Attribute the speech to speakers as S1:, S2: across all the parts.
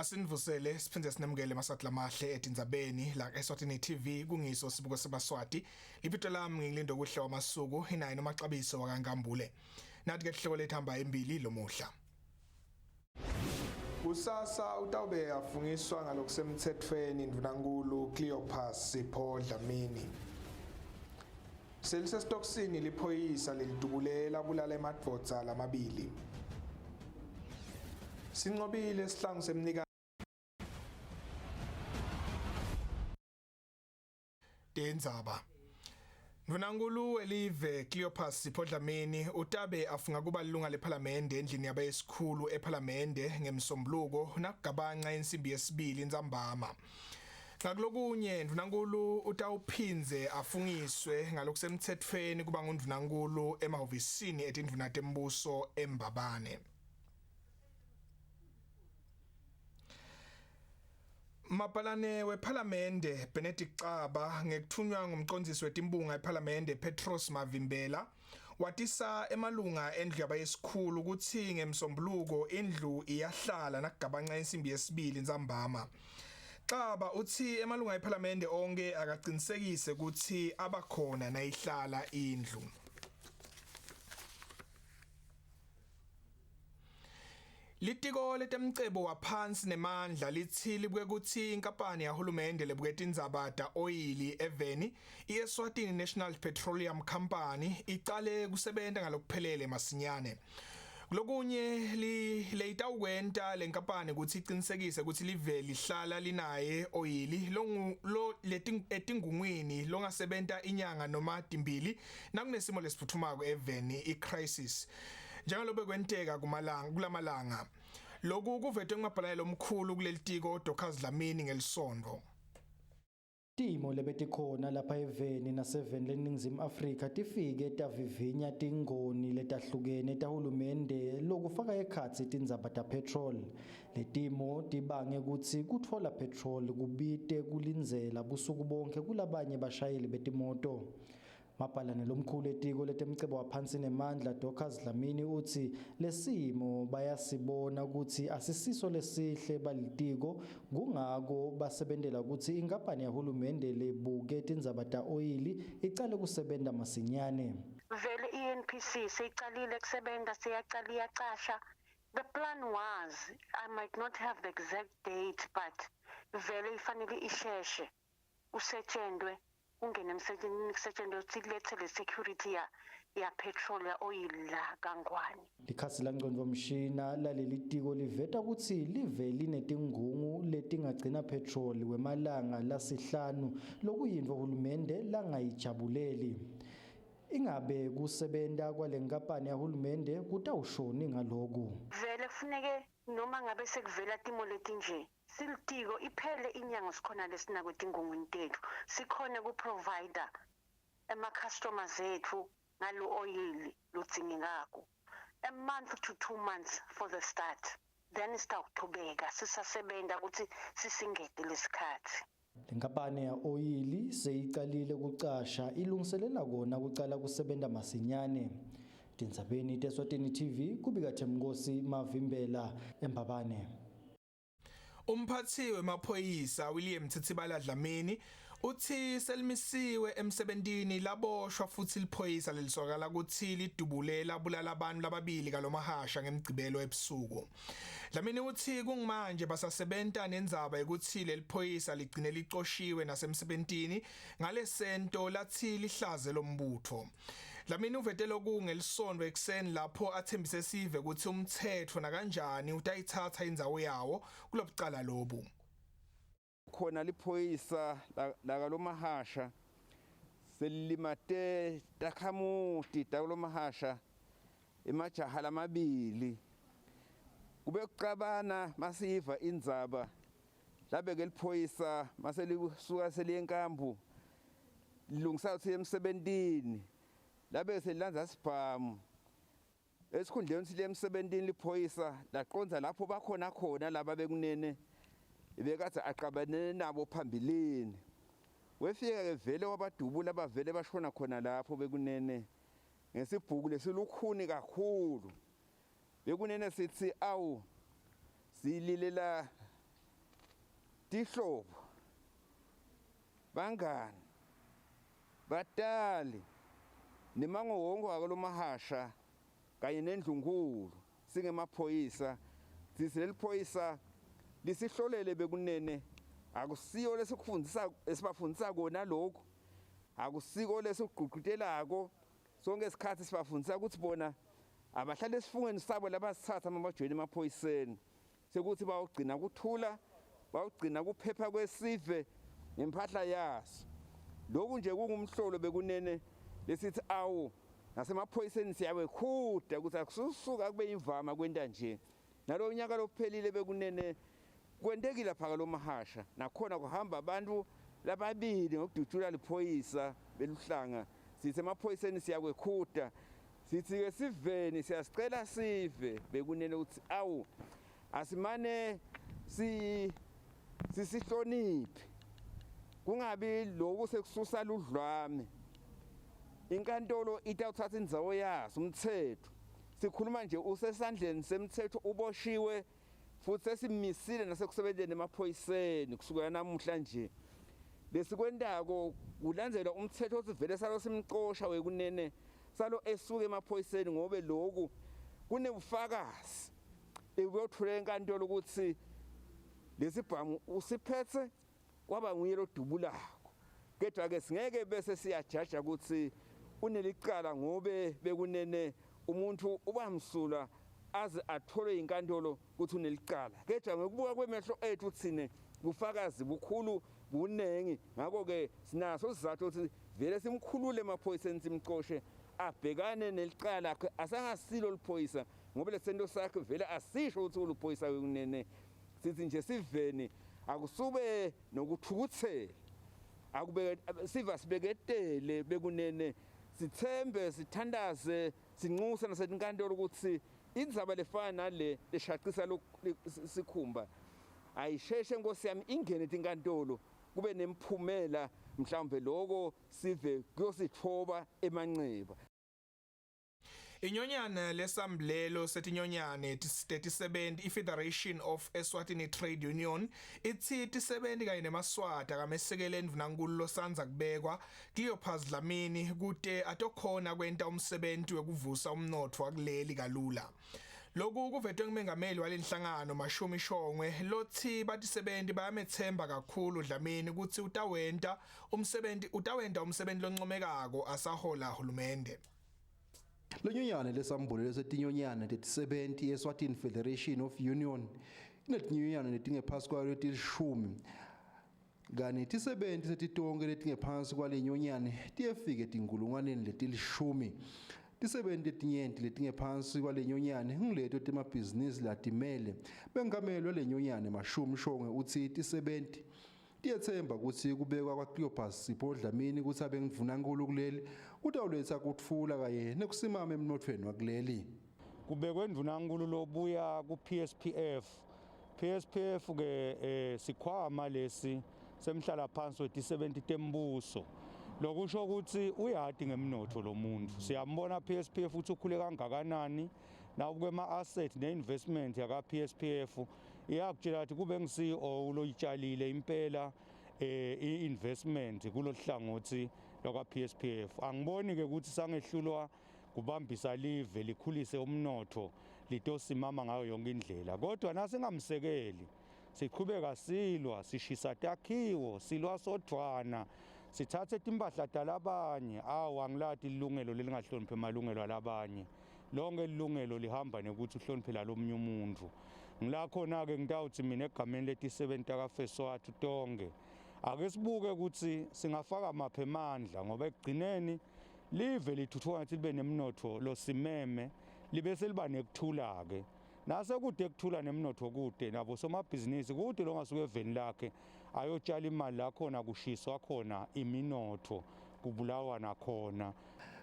S1: Asinivusele siphinde sinemukele maswati lamahle etindzabeni la eSwatini TV kungiso sibuko sebaswati. Libito lami ngilindo kuhle wamasuku inayo nomaxabiso wakaNkambule. Nathi ke sihloko lethamba embili lomuhla. Kusasa utawube afungiswa ngalokusemtsetfweni Ndvunankhulu Cleopas Sipho Dlamini. Selisesitokisini liphoyisa lelidubule labulala emadvodza lamabili. Sincobile sihlangu semnika Tindzaba. Ndvunankulu welive Cleopas Sipho Dlamini utabe afunga kuba lilunga lephalamende endlini yabayesikhulu ephalamende ngemsombuluko nakugabanca insimbi yesibili ntsambama. Ngakulokunye Ndvunankulu utawuphindze afungiswe ngalokusemtsetfweni kuba ngundvunankulu emahhovisini etindvuna tembuso eMbabane. Mabhalane wePhalamende Benedict Xaba ngekuthunywa ngumqondisi wetimbunga ePhalamende Petros Mavimbela watisa emalunga endlu yabayesikhulu kutsi ngemsombuluko indlu iyahlala nakugabanca insimbi yesibili ntsambama. Xaba utsi emalunga ePhalamende onke akaqinisekise kutsi abakhona nayihlala indlu. Litiko letemcebo waphansi nemandla litsi libuke kutsi inkampani yahulumende lebuke tindzaba ta-oyili eveni i-Eswatini National Petroleum Company icale kusebenta ngalokuphelele masinyane. Kulokunye leyitawukwenta lenkampani kutsi icinisekise kutsi live lihlala linaye oyili longu lo etingungwini longasebenta inyanga noma timbili nakunesimo lesiphuthumako eveni i-crisis. Njengalobe kwenteka kumalanga kulamalanga. Lokhu kuvetwe ngumabhalane lomkhulu kulelitiko Dorcas Dlamini ngelisonto.
S2: Timo lebetikhona lapha eveni naseveni leNingizimu Afrika tifike tavivinya tingoni letahlukene tahulumende lokufaka ekhatsi tindzaba tapetrol. Letimo tibange kutsi kutfola petrol kubite kulindzela busuku bonkhe kulabanye bashayeli betimoto. Mabhalane lomkhulu etiko letemcebo waphansi nemandla Dorcas Dlamini utsi lesimo bayasibona kutsi asisiso lesihle balitiko kungako basebentela kutsi inkampani yahulumende lebuke tindzaba ta-oyili icale kusebenta masinyane.
S3: Vele i-NPC seyicalile kusebenta seyacala iyacasha. The plan was, I might not have the exact date but vele ifanele isheshe kusetshentwe kungene emsebenzini kusetshenzwe silethe le security ya ya petrol ya oil la kaNgwane.
S2: Likhasi langcondvomshina laleli tiko liveta kutsi live linetingungu letingagcina petrol wemalanga lasihlanu lokuyintfo hulumende langayijabuleli. Ingabe kusebenta kwalenkampani yahulumende kutawushoni ngaloku?
S3: Vele kufuneke noma ngabe sekuvela timo letinje Silitiko iphele inyanga sikhona lesinako etingungwini tetfu sikhone ku-provider ema-customers etfu ngalo oyili lodzingekako a month to 2 months for the start, then sitawuchubeka sisasebenta kutsi sisingete lesikhatsi.
S2: Lenkampani ya-oyili seyicalile kucasha ilungiselela kona kucala kusebenta masinyane. Tindzabeni teSwatini TV kubika Themnkosi Mavimbela eMbabane.
S1: Umphathi wemaphoyisa William Tsitsibala Dlamini uthi selimisiwe emsebentini laboshwa futhi liphoyisa leliswakala kutsi lidubule labulala abantu lababili kalomahasha ngemgcibelo ebusuku. Dlamini uthi kungimanje basasebenta nendzaba yokuthi leliphoyisa ligcine licoshiwe nasemsebentini ngalesento lathi lihlaze lombutho. Dlamini uvete loku ngelisonto ekuseni lapho athembise sive kutsi umtsetfo nakanjani utayitsatsa indzawo yawo kulobucala lobu.
S4: Khona liphoyisa lakalomahasha selilimate takhamuti takulomahasha emajaha lamabili kube kucabana masiva indzaba labeke liphoyisa maselisuka seliyenkambu lilungisa ukuthi emsebentini labe selilandza sibhamu esikhundleni sile emsebentini liphoyisa laqonza lapho bakhona khona laba bekunene bekade aqabane nabo phambilini wefika ke vele wabadubula bavele bashona khona lapho bekunene ngesibhuku lesilukhuni kakhulu bekunene sithi awu sililela Tihlobo, bangani, batali nemango wonke wakulomahasha kanye nendlunkulu singemaphoyisa sisi leli phoyisa lisihlolele bekunene akusiyo lesikufundisa esibafundisa kona lokhu akusiko lesikugqugqutelako sonke isikhathi sibafundisa ukuthi bona abahlale esifungweni sabo labasithatha uma bajoyina emaphoyiseni sekuthi bawugcina kuthula bawugcina kuphepha kwesive nempahla yaso lokhu nje kungumhlolo bekunene lesithi awu nasemaphoyiseni siyawekhuda ukuthi akususuka kube imvama kwenta nje nalo nyaka lophelile bekunene kwentekile phaka lomahasha nakhona kuhamba abantu lababili ngokudutshula liphoyisa beluhlanga sithi emaphoyiseni siyakwekhuda sithi-ke siveni siyasicela sive bekunene ukuthi awu asimane si sisihloniphe kungabi lokhu sekususa ludlwame inkantolo itawuthatha indzawo yaso umthetho sikhuluma nje usesandleni semthetho uboshiwe futhi sesimisile nasekusebenzeni emaphoyiseni kusukela namuhla nje lesikwentako kulandzela umthetho osivele salo simcosha wekunene salo esuke emaphoyiseni ngobe loku kunebufakazi ekuyothula enkantolo ukuthi lesibhamu usiphethe kwaba nguye lodubulako kodwa ke singeke bese siyajaja ukuthi unelicala ngobe bekunene umuntu ubamsulwa aze atholwe inkantolo ukuthi unelicala kodwa ngokubuka kwemehlo ethu thine bufakazi bukhulu buningi ngakho-ke sinaso isizathu ukuthi vele simkhulule emaphoyiseni simcoshe abhekane nelicala lakhe asangasilo liphoyisa ngoba lesento sakhe vele asisho ukuthi uluphoyisa kunene sithi nje siveni akusube nokuthukuthela akube siva sibeketele bekunene sithembe sithandaze sinxuse nasetinkantolo ukuthi indzaba lefana nale leshaqisa sikhumba ayisheshe nkosi yami ingene tinkantolo kube nemphumela mhlawumbe loko sive kuyosithoba emanxeba.
S1: Inyonyana lesambulelo setinyonyane tetisebenti iFederation of Eswatini Trade Union itsi tisebenti kanye nemaswati akamesekele endvunankulu losandza kubekwa Cleopas Dlamini kute atokhona kwenta umsebenti wekuvusa umnotfo wakuleli kalula. Lokhu kuvetwe ngumengameli walenhlangano Mashumi Shongwe lotsi batisebenti bayametsemba kakhulu Dlamini kutsi utawenta umsebenti utawenta umsebenti loncomekako asahola hulumende.
S2: Lenyonyane lesambulelo setinyonyane tetisebenti eSwatini Federation of Union inetinyonyane letingephasi kwayo letilishumi kani tisebenti setitonke letingephansi kwalenyonyane tiyefika etinkulungwaneni letilishumi. Tisebenti letinyenti letingephansi kwalenyonyane nguleto temabhizinisi latimele. Bengameli walenyonyane Mashumi Shongwe utsi tisebenti tiyetsemba kutsi kubekwa kwaCleopas Sipho Dlamini kutsi abe ngindvunankulu kuleli kutawuletsa kutfula kanye nekusimama emnothweni wakuleli.
S5: Kubekwe ndvunankulu lobuya ku-PSPF. PSPF ke eh, sikhwama lesi semhlala phansi wetisebenti tembuso. Lokusho ukuthi uyati ngemnotho lo muntu. Siyambona PSPF ukuthi ukhule kangakanani nawubuka ema-asset ne-investment yaka-PSPF iyakutshela ukuthi kube ngu-CEO uloyitshalile impela eh i-investment kulohlangothi lwaka PSPF angiboni ke ukuthi sangehlulwa kubambisa live likhulise umnotho litosimama ngayo yonke indlela kodwa nasingamsekeli siqhubeka silwa sishisa takhiwo silwa sodvwana sithathe timpahla talabanye awu angilati ilungelo lelingahloniphi amalungelo alabanye lonke ilungelo lihamba nekuthi uhloniphe lalomunye umuntu ngila khona-ke ngitawuthi mina egameni letisebenti takafeswathu tonke ake sibuke ukuthi singafaka maphi emandla ngoba ekugcineni live lithuthuka ngathi libe nemnotho losimeme libe seliba nekuthula-ke nasekude kuthula nemnotho kude nabo somabhizinisi kude longasuka eveni lakhe ayotshala imali la khona kushiswa khona iminotho kubulawa nakhona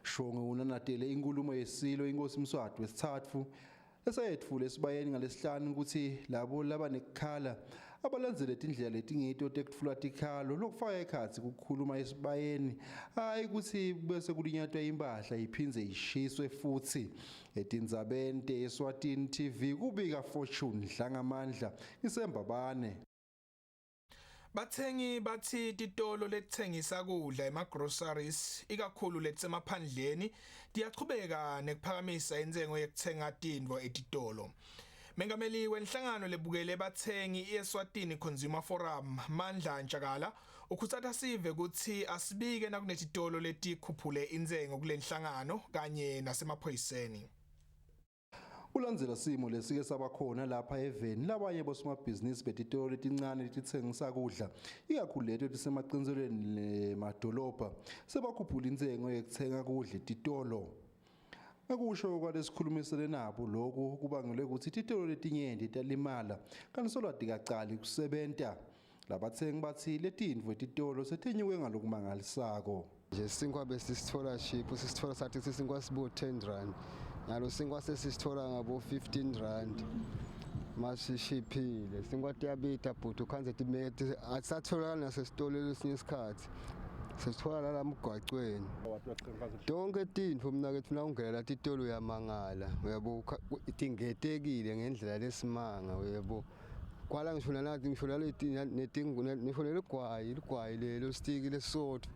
S2: Shongwe unanatele inkulumo yesilo inkosi Mswati wesithathu esayetfule esibayeni ngalesihlanu ukuthi labo labanekukhala abalandzele tindlela letingito tekutfula tikhalo lokufaka ekhatsi kukhuluma esibayeni hayi kutsi bese kulinyatwa impahla iphindze ishiswe futsi etindzabeni te-Eswatini TV kubika Fortune Dlangamandla isembabane.
S1: Bathengi batsi titolo letitsengisa kudla ema-groceries ikakhulu letisemaphandleni tiyachubeka nekuphakamisa intsengo yekutsenga tintfo etitolo. Mengameli wenhlangano lebukele batsengi iEswatini Consumer Forum Mandla Ntshakala ukhutsata sive kutsi asibike nakunetitolo letikhuphule intsengo kulenhlangano kanye nasemaphoyiseni.
S6: Kulandzela simo lesike sabakhona lapha eveni, labanye bosomabhizinisi betitolo letincane letitsengisa kudla, ikakhulu leto letisemacinzelweni nemadolobha, sebakhuphula intsengo yekutsenga kudla etitolo. Ngekusho kwalesikhulumisene nabo, loku kubangelwe kutsi titolo letinyenti talimala kanti solo atikacali kusebenta. Labatsengi batsi letintfo etitolo setenyuke ngalokumangalisako.
S7: Nje sinkwa besisitfola cheap, sisitfola sathi sinkwa sibo 10 rand. Nyalo sinkwa sesisitfola ngabo 15 rand. Masishiphile, sinkwa tiyabita bhuti ukhandze timete asatholakala nasesitolo lesinye isikhathi. Sesithola la emgwacweni. Tonke tintfo mnaketfu nawungena titolo uyamangala, uyabo tingetekile ngendlela lesimanga uyabo. Kwala ngisho nanathi ngisho naleti ngisho neligwayi ligwayi lelo stiki lesisodwa.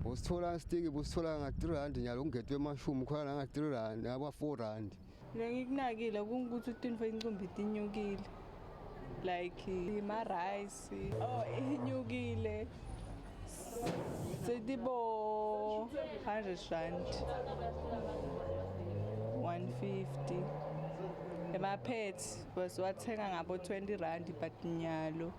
S7: Bosithola stiki bosithola nga 3 rand nyalo kungetwe emashumi khona nga 3 rand ngaba 4 rand.
S8: Lengikunakile kungukuthi tintfo incumbi tinyukile. Like ima-rice oh inyukile setibo 100 rand 150 ema-pads besiwathenga ngabo 20 rand but nyalo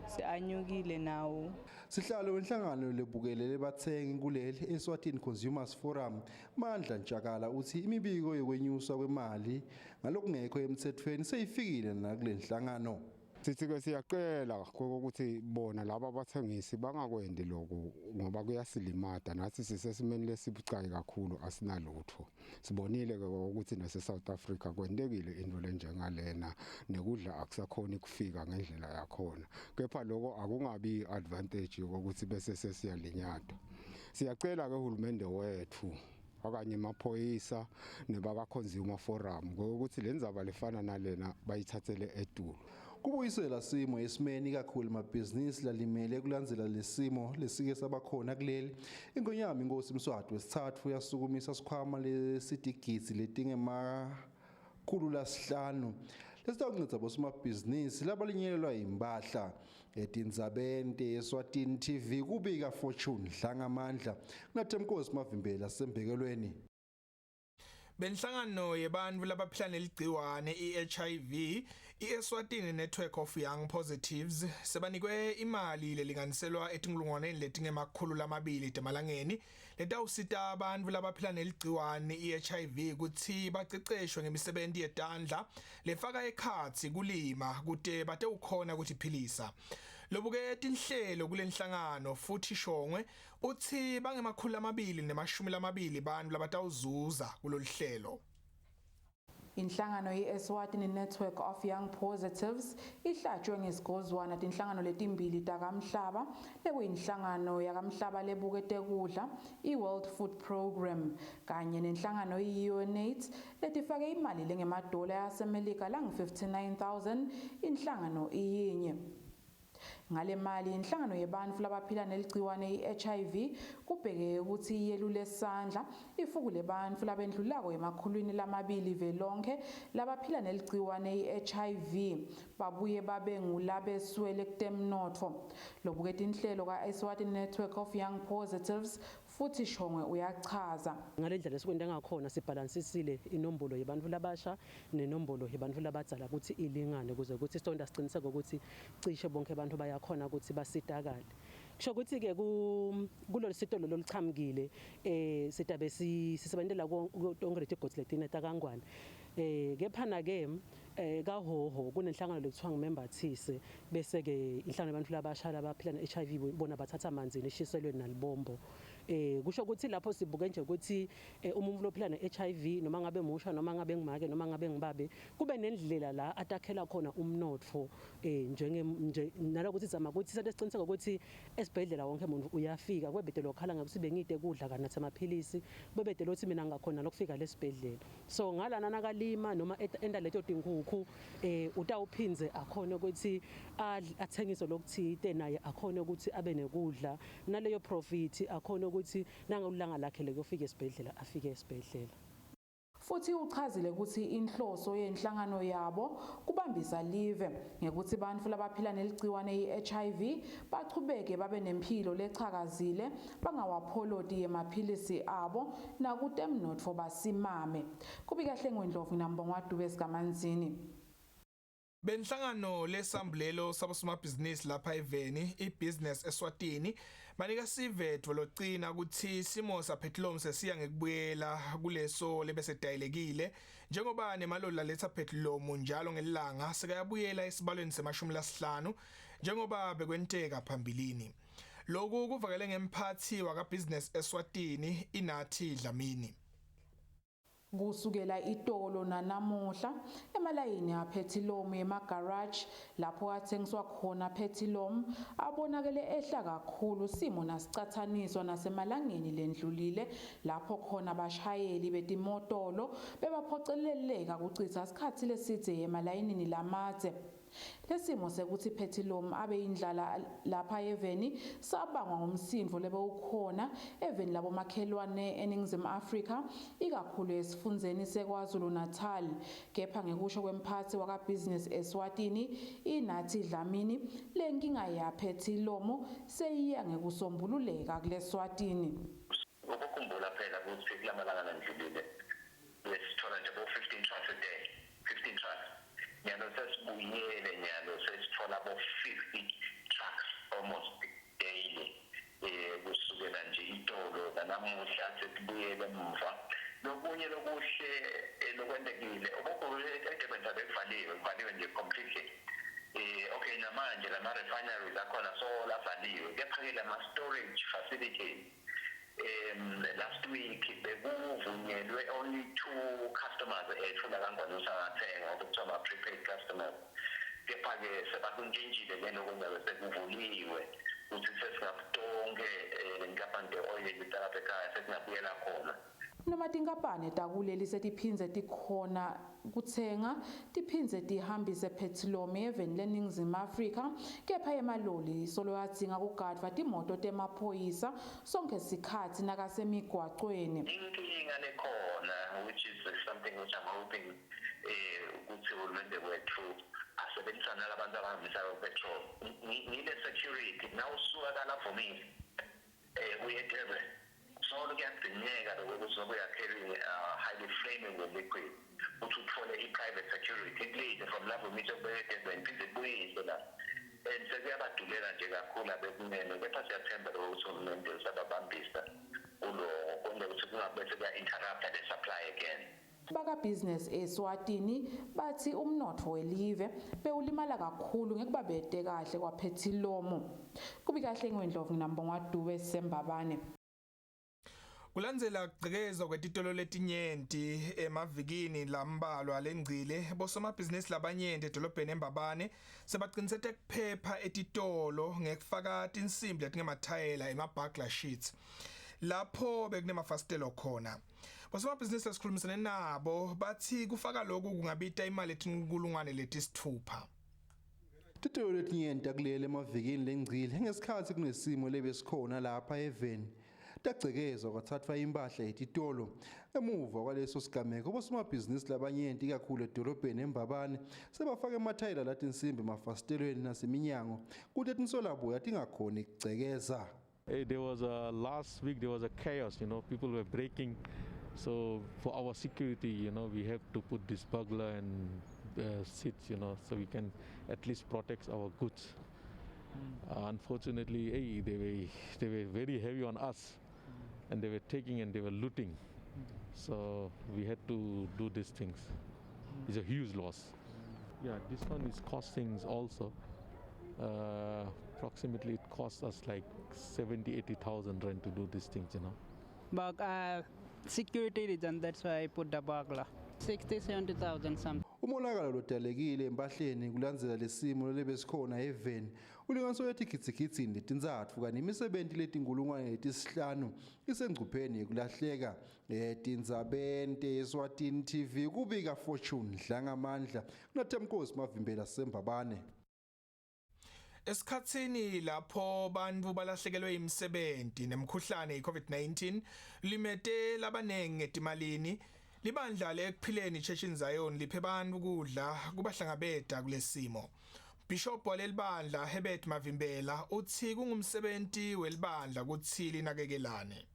S8: seanyukile nawo.
S6: Sihlalo wenhlangano lebukele bathengi kuleli Eswatini Consumers Forum Mandla Ntshakala uthi imibiko yokwenyuswa kwemali ngalokungekho emthethweni seyifikile nakule nhlangano.
S7: Sithi-ke siyacela ukuthi bona laba abathengisi bangakwendi lokhu ngoba kuyasilimata nathi sisesimeni lesibucayi kakhulu asinalutho. Sibonile-ke ukuthi nase-South Africa kwentekile into lenjengalena nekudla akusakhoni kufika ngendlela yakhona. Kepha lokho akungabi i-advantage yokuthi bese sesiyalinyatwa. Siyacela-ke uhulumende wethu okanye amaphoyisa nebaka-consumer forum ngokuthi le ndzaba lefana nalena bayithathele etulu.
S6: Kubuyisela simo esimeni kakhulu emabhizinisi lalimele kulandzela lesimo lesike sabakhona kuleli. Ingonyama inkosi Mswati wesithathu yasukumisa sikhwama lesitigidzi letingema-500 lesitawunceda bosomabhizinisi labalinyelelwa yimpahla. Etindzabeni te-Eswatini TV kubika Fortune Dlangamandla kunaThemkosi Mavimbela sembekelweni.
S1: Benhlangano yebantfu labaphila neligciwane i-HIV i-Eswatini Network of Young Positives sebanikwe imali lelinganiselwa etinkulungwaneni letingema-200 temalangeni letawusita abantu labaphila neligciwane i-HIV kutsi baceceshwe ngemisebenti yetandla lefaka ekhatsi kulima kute batewukhona kutiphilisa. Lobuke tinhlelo kulenhlangano futhi Shongwe utsi bangema-220 bantfu labatawuzuza kulolu hlelo.
S9: Inhlangano ye-Eswatini Network of Young Positives ihlatshwe ngesigozwana tinhlangano letimbili takamhlaba lekuyinhlangano yakamhlaba lebuke tekudla i-World Food Program kanye nenhlangano i-UNAIDS letifake imali lengemadola yaseMelika langu-59,000 inhlangano iyinye. Ngale mali inhlangano yebantfu labaphila neligciwane i-HIV kubheke ukuthi yelule sandla ifukule bantfu labendlulako ema-200 velonke labaphila neligciwane i-HIV babuye babe ngulabeswele kutemnotfo. Lobuke tinhlelo ka-Eswatini Network of Young Positives futhi Shongwe uyachaza.
S10: Ngale ndlela esikwenta ngakhona sibhalansisile inombolo yebantfu labasha nenombolo yebantfu labadzala ukuthi ilingane ukuze ukuthi sitonda siciniseke ukuthi cishe bonke abantu bayakhona ukuthi basitakale. Kusho ukuthi ke kulolu sitolo loluchamukile sitabe sisebentela tonke letigodzi letine takangwane. Kepha na ke kaHhohho kunenhlangano lekuthiwa ngumembathise bese ke inhlangano yabantu labasha labaphila ne-HIV bona bathatha amanzini eshiselweni nalibombo. Kusho ukuthi lapho sibuke nje ukuthi umuntu lophila ne-HIV noma ngabe musha noma ngabe ngimake noma ngabe ngibabe kube nendlela la atakhela khona umnotfo njenge nje nalokuthi zama ukuthi sente siciniseko ukuthi esibhedlela wonke umuntu uyafika kwebede lokhala ngakuthi bengide kudla kanatha amaphilisi bebede lothi mina ngakhona lokufika lesibhedlela. So ngalana nakalima noma enda leto tinkhukhu tinkhukhu utawuphindze akhona ukuthi athengise lokuthite naye akhona ukuthi abe nekudla naleyo profit akhona ukuthi nangelanga lakhe lekuyofika esibhedlela afike esibhedlela.
S9: Futhi uchazile ukuthi inhloso yenhlangano yabo kubambisa live ngekuthi bantfu labaphila neligciwane i-HIV bachubeke babe nemphilo lechakazile, bangawapholoti emaphilisi abo, nakutemnotfo basimame. Kubika Hlengwe Ndlovu nambongwa Dube Sikamanzini.
S1: Benhlangano lesambulelo sabosomabhizinisi lapha eveni iBusiness Eswatini banika sive dvolocina ukuthi simo saphethilom sesiya ngekubuyela kuleso lebesedayelekile, njengoba nemaloli laletha phethilom njalo ngelanga sekayabuyela esibalweni se-50 njengoba bekwenteka phambilini. Lokhu kuvakele ngemphathi wakaBusiness Eswatini Inathi Dlamini.
S9: Kusukela itolo nanamuhla, emalayini aphethilomu emagaraji lapho athengiswa khona phethilomu abonakele ehla kakhulu simo nasicathaniswa nasemalangeni lendlulile, lapho khona abashayeli betimotolo bebaphoceleleka kuchitha isikhathi lesidze emalayinini lamadze. Lesimo sekuthi phethilomu abe indlala lapha eveni sabangwa ngumsindvo lebewukhona eveni labomakhelwane eNingizimu Afrika, ikakhulu esifundzeni seKwaZulu Natal. Kepha ngekusho kwemphathi wakaBusiness Eswatini Inathi Dlamini, lenkinga yaphethilomu seyiya ngekusombululeka kuleswatini.
S11: Ukukhumbula phela ukuthi kulamalanga landlulile besithola nje bo-15 trucks a day, 15 trucks. Nyalo sesibuyele, nyalo sesithola bo-50 trucks almost daily, kusukela nje itolo nanamuhla sesibuyele emva. Lokunye lokuhle lokwentekile eDurban sabe kuvaliwe nje completely. Okay, namanje lama refineries akhona so lavaliwe, kepha-ke lama storage facilities, last week bekuvunyelwe only two customers ethu la kaNgwane usangathenga, okuthiwa ama-prepaid customers. Kepha-ke sebakuntshintshile ke lokho, ngabe sekuvuliwe ukuthi sesingatonke le nkampani le-oil talapha ekhaya sesingabuyela khona.
S9: Noma tinkampani takuleli setiphindze tikhona kutsenga tiphindze tihambise phethilomu eveni leNingizimu Afrika, kepha emaloli solo yadzinga kugadvwa timoto temaphoyisa sonke sikhathi nakasemigwacweni.
S11: Inkinga lekhona, which is something which I'm hoping ukuthi uhulumende wethu asebenzisane nalabantu abahambisayo petrol, ngile security. Nawusuka kaLavumile uye eDurban, solo kuyagcineka lokho ukuthi noba uya-carrying highly flammable liquid, ukuthi uthole i-private security ikulinde from Lavumile kubeka eDurban, phinde kubuyiswe la, and sekuyabadulela nje kakhulu abekunene. Kepha siyathemba lokho ukuthi uhulumende usababambisa kuloko, kwenza ukuthi kungabe sekuya-interrupta le supply again.
S9: BakaBusiness Eswatini bathi umnotfo welive bewulimala kakhulu ngekuba bete kahle kwaphethilomu. Kubi kahle ngwendlovu nambongwa Dube Sembabane.
S1: Kulandzela kugcekezwa kwetitolo letinyenti emavikini lambalwa lengcile, bosomabhizinisi labanyenti edolobheni eMbabane sebaqinisete kuphepha etitolo ngekufaka tinsimbi letingemathayela, ema-burglar sheets, lapho bekunemafasitelo khona. Bosomabhizinisi lesikhulumisane nabo bathi kufaka lokhu kungabita imali etinkulungwane 6.
S6: Titolo letinyenti kuleli emavikini lengcile ngesikhathi kunesimo lebesikhona lapha eveni tagcekezwa kwathathwa impahla yetitolo. Emuva kwaleso sigameko, bosomabhizinisi labanyenti ikakhulu edolobheni eMbabane sebafaka emathayela latinsimbi emafasitelweni naseminyango kute tinsolaboya tingakhoni kugcekeza.
S12: There was a last week there was a chaos, people were breaking. So for our security, we have to put this burglar and seats, so we can at least protect our goods. Unfortunately, hey, they were very heavy on us, and they were taking and they were looting. So we had to do these things. It's a huge loss. Yeah, this one is costing also. Approximately it costs us like 70, 80,000 rand to do these things.
S13: But security reason, that's why I put the burglar. 60, 70,000 something.
S6: Umonakalo lodalekile empahleni kulandzela lesimo lebesikhona eveni ulinganiselwa etigidzigidzini letintsatfu kanti imisebenti letinkulungwane letisihlanu isengcupheni yekulahleka. Etindzabeni teSwatini TV kubika Fortune Dlangamandla kunaThemkosi Mavimbela Sembabane.
S1: Esikhatsini lapho bantfu balahlekelwe imisebenti nemkhuhlane iCovid-19 limete labanengi ngetimalini, libandla leEkuphileni Church in Zion liphe bantfu kudla kubahlangabeta kulesimo. Bishop walelibandla Herbert Mavimbela utsi kungumsebenti welibandla kutsi linakekelane.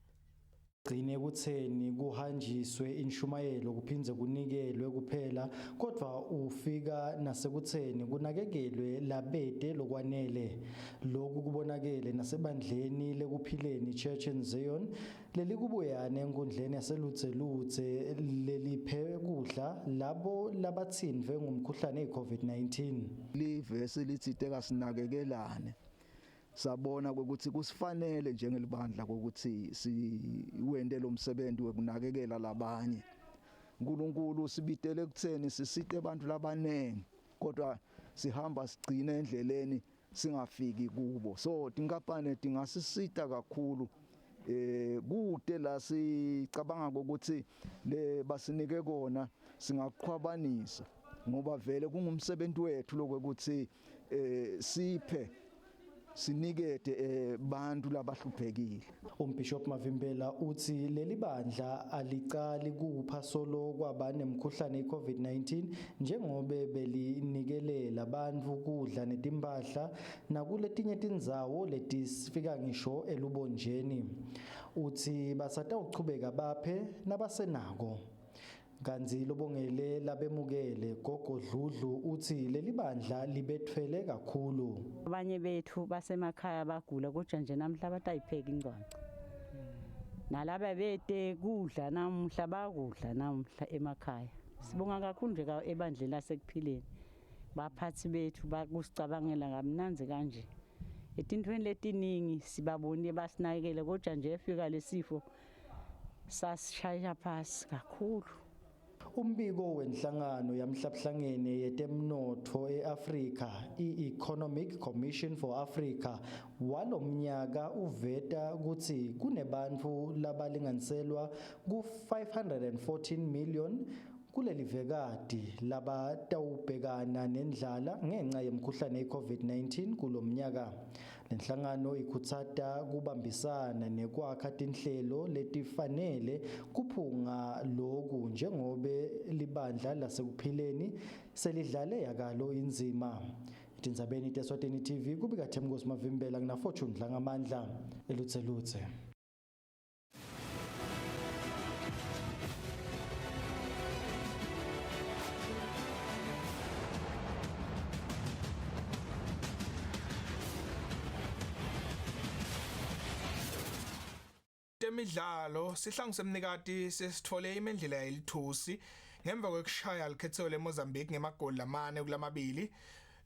S2: Gcine ekutseni kuhanjiswe inshumayelo kuphindze kunikelwe kuphela kodvwa ufika nasekutseni kunakekelwe labete lokwanele. Loku kubonakele nasebandleni leKuphileni Church in Zion lelikubuyane enkundleni yaseLudzeludze leliphe kudla labo labatsintfwe ngumkhuhlane iCovid-19.
S13: Livesi litsite kasinakekelane. Sabona ukuthi kusifanele njengelibandla ukuthi siwente lo msebenzi wekunakekela labanye. uNkulunkulu sibitele ekutheni sisite abantu labanengi, kodwa sihamba sigcine endleleni singafiki kubo. So tinkampani tingasisita kakhulu kude la sicabanga ukuthi le basinike kona singaqhwabanisa, ngoba vele kungumsebenzi wethu lokuthi siphe sinikete bantu labahluphekile.
S2: Umbishop Mavimbela utsi leli bandla alicali kupha solo kwaba nemkhuhlane iCovid-19 njengobe belinikelela bantfu kudla netimpahla nakuletinye tindzawo letisifika ngisho elubonjeni. Utsi basatawuchubeka baphe nabasenako. Kantsi lobongele labemukele Gogo Dludlu utsi leli bandla libetfwele kakhulu.
S14: Abanye bethu basemakhaya bagula kodwa nje namhla batayipheka ingcwangca. Nalaba bete kudla namuhla bakudla namuhla emakhaya. Sibonga kakhulu nje ebandleni lasekuphileni. Baphathi bethu bakusicabangela kamnandzi kanje. Etintfweni letiningi sibabone basinakekele kodwa nje efika lesifo sasishaya phasi kakhulu.
S2: Umbiko wenhlangano yamhlabuhlangene yetemnotfo eAfrika i-Economic Commission for Africa walomnyaka uveta kutsi kunebantfu labalinganiselwa ku-514 million kulelivekati labatawubhekana nendlala ngenca yemkhuhlane iCovid-19 kulomnyaka. Lenhlangano ikhutsata kubambisana nekwakha tinhlelo letifanele kuphunga loku njengobe libandla lasekuphileni selidlale yakalo indzima. Etindzabeni teSwatini TV kubika Themkosi Mavimbela ngina Fortune Dlangamandla eLutselutse.
S1: Temidlalo sihlangu semnikati sesitfole imendlela yelithusi ngemva kwekushaya likhethelo leMozambique ngemagoli lamane kulamabili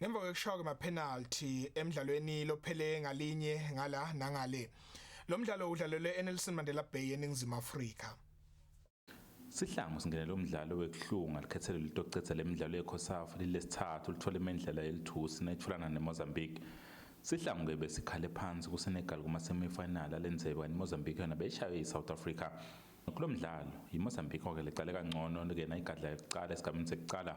S1: ngemva kwekushaya kwemapenalty emdlalweni lophele ngalinye ngala nangale. Lo mdlalo udlalelwe eNelson Mandela Bay eNingizimu Afrika.
S15: Sihlangu singenele umdlalo wekuhlunga likhethelo litocetha lemidlalo yeCOSAFA lilesithathu lithola imendlela yelithusi nayitfolana neMozambique. Sihlangu ke besikhale phansi kuSenegal kuma-semifinal alendzebe kanti iMozambique yona beyishaywe yi-South Africa. Kulo mdlalo yiMozambique oke lecale kangcono ke nayigadla yokucala esigabeni sekucala.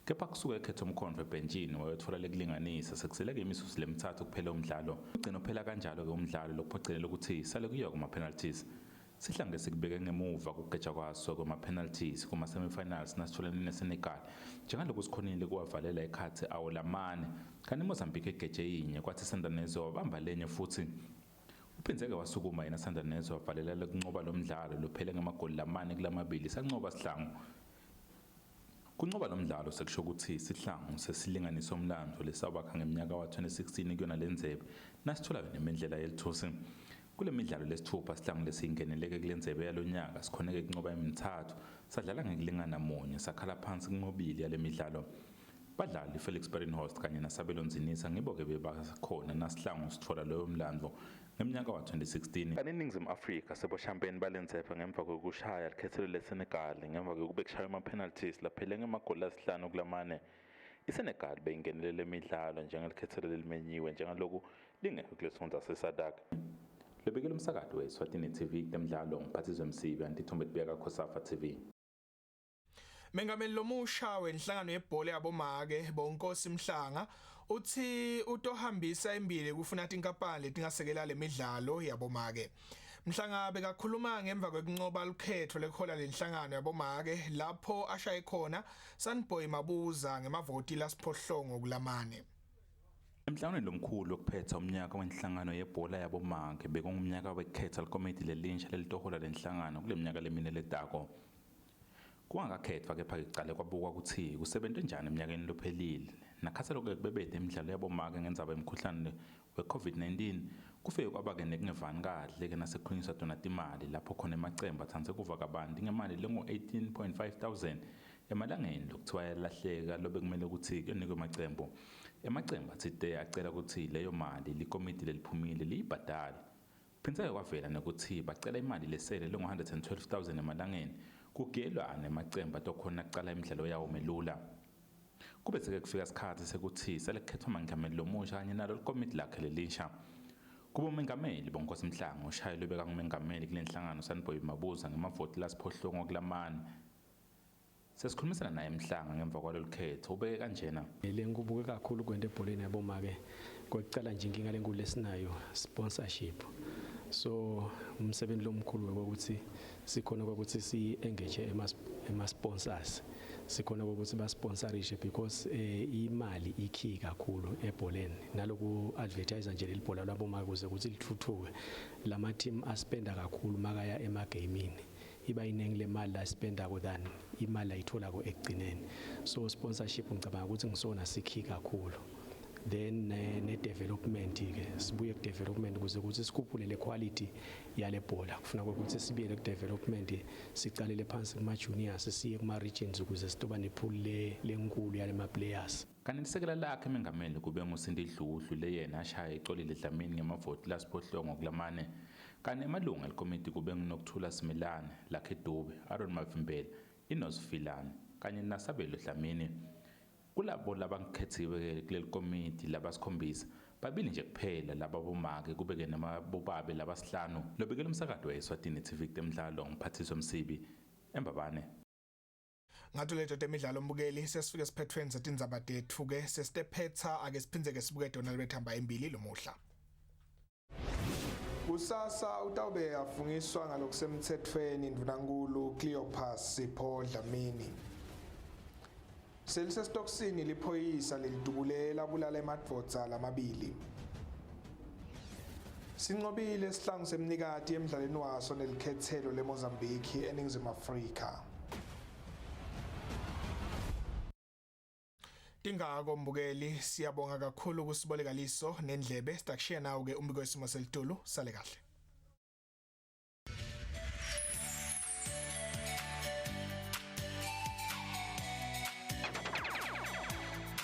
S15: Kepha kusuke ekhetha umkhondvo ebhentshini wayothola lekulinganisa sekuseleke imizuzu lemithathu kuphela umdlalo. Ugcina uphela kanjalo ke umdlalo lokuphocelela ukuthi sale kuyiwa kuma-penalties. Sihlangu sikubeke ngemuva kugeja kwaso kuma-penalties kuma-semifinals nasitholene neSenegal. Njengaloku sikhonile kuwavalela ekhatsi awo lamane kanti iMozambique egeje yinye kwathi Sandanezwe wabamba lenye futhi. Uphindze-ke wasukuma yena Sandanezwe wavalela kunqoba lo mdlalo lophele ngamagoli lamane kulamabili sanqoba Sihlangu. Kunqoba lo mdlalo sekusho ukuthi Sihlangu sesilinganiso umlando lesawakha ngeminyaka wa-2016 kuyona lendzebe nasithola nemendlela yelithusi. Kule midlalo lesithupha Sihlangu lesiyingeneleke kule ndzebe yalonyaka sikhoneke kunqoba emithathu sadlala ngekulingana munye sakhala phansi kunqobile yale midlalo. Badlali Felix Barinhost kanye naSabelo Ndzinisa ngibo-ke bebakhona naSihlangu sithola loyo mlando. Ngemnyaka wa-2016 kanti iNingizimu Afrika seboshampeni balentsephe ngemva kwekushaya likhethelo leSenegal ngemva kwekube kushaywa ama-penalties laphele ngemagoli lasihlanu kulamane. ISenegal beyingenelele imidlalo njengelikhethelo lelimenyiwe njengaloku lingekho kulesifundza seSADC. Lobikela umsakato weSwatini TV kutemidlalo ngiphathizwe Msibi antithombe tibeka Khosafa TV.
S1: Mengameli lomusha wenhlangano yebhola yabomake Bonkosi Mhlanga uthi utohambisa embili kufuna tinkampani letingasekela lemidlalo yabomake. Mhlanga bekakhuluma ngemva kwekunqoba lukhetho lekhola lenhlangano yabomake lapho ashaye khona Sunboy Mabuza ngemavoti lasiphohlongo kulamane.
S15: Emhlanganweni lomkhulu wokuphetha umnyaka wenhlangano yebhola yabomake bekungumnyaka wekukhetha likomiti lelinsha lelitohola lenhlangano kule minyaka lemine letako. Kungakakhethwa kepha-ke kucale kwabukwa ukuthi kusebentwe njani eminyakeni lophelile. Nakhathalo-ke kubebede imidlalo yabomake ngendzaba yemkhuhlane we-COVID-19 kufike kwaba-ke nekungevani kahle-ke nasekukhulunyiswa tona timali lapho khona emacembu atsandze kuva kabanti ngemali lengu-18.5 thousand emalangeni lokuthiwa yalahleka lobekumele ukuthi kuyonikwa emacembu. Emacembu atsite acela ukuthi leyo mali likomiti leliphumile liyibhadale. Phindze kwavela nekuthi bacela imali lesele lengu-112 000 emalangeni kugiyelwa nemacembu atokhona kucala imidlalo yawo melula. Kube seke kufika sikhathi sekuthi selekukhethwa mengameli lomusha kanye nalo likomiti lakhe lelisha. Kuba umengameli Bonkosi Mhlanga ushayelwe bekangumengameli kule nhlangano Sunboy Mabuza ngemavoti lasiphohlongo kulamane. Sesikhulumisana naye Mhlanga ngemva kwalolu khetho ubeke kanjena.
S16: Le nkubuke kakhulu kwento ebholeni yabomake kwekucala nje inkinga lenkulu lesinayo sponsorship. So umsebenzi lomkhulu wokuthi sikhona ukuthi si engage ema sponsors sikhona ukuthi ba sponsorishe because imali ikey kakhulu ebholeni naloku advertise nje leli bhola labomake ukuze ukuthi lithuthuke lama team aspenda kakhulu makaya emagamini iba iningi le mali la spendako than imali ayitholako ekugcineni. So sponsorship ngicabanga ukuthi ngisona sikey kakhulu. Then ne development ke sibuye ku development ukuze ukuthi sikhuphule le quality yale bhola. Kufuna ukuthi sibiyele ku development, sicalele phansi kuma juniors, siye kuma regions ukuze sitoba nepool le lenkulu yale ma players.
S15: Kanti lisekela lakhe mengameli kube nguSindi Dludlu leyena ashaya icolile Dlamini ngemavoti lasiphohlongo kulamane. Kanti emalunga elikomiti kube nguNokuthula Simelane, Lucky Dube, Aaron Mavimbela, Inos Filane kanye naSabelo Dlamini. Kulabo labangikhethiwe kuleli komiti labasikhombisa, babili nje kuphela laba bomake kube-ke namabobabe labasihlanu. Lobikela umsakato weSwatini TV kutemidlalo ngiphathiswe Msibi eMbabane.
S1: Ngato leto temidlalo mbukeli sesifike esiphethweni setindzaba tetfu ke sesitephetsa ake siphindze ke sibuke Donald bethamba embili lomuhla. Kusasa utawube afungiswa ngalokusemthethweni Ndvunankhulu Cleopas Sipho Dlamini. Selisesitokisini liphoyisa lelidubule labulala emadvodza lamabili. Sinqobile sihlangu semnikati emdlalweni waso nelikhethelo leMozambique eNingizimu Afrika. Tingako mbukeli siyabonga kakhulu kusiboleka liso nendlebe sitakushiya nawo ke umbiko wesimo selitulu sale kahle.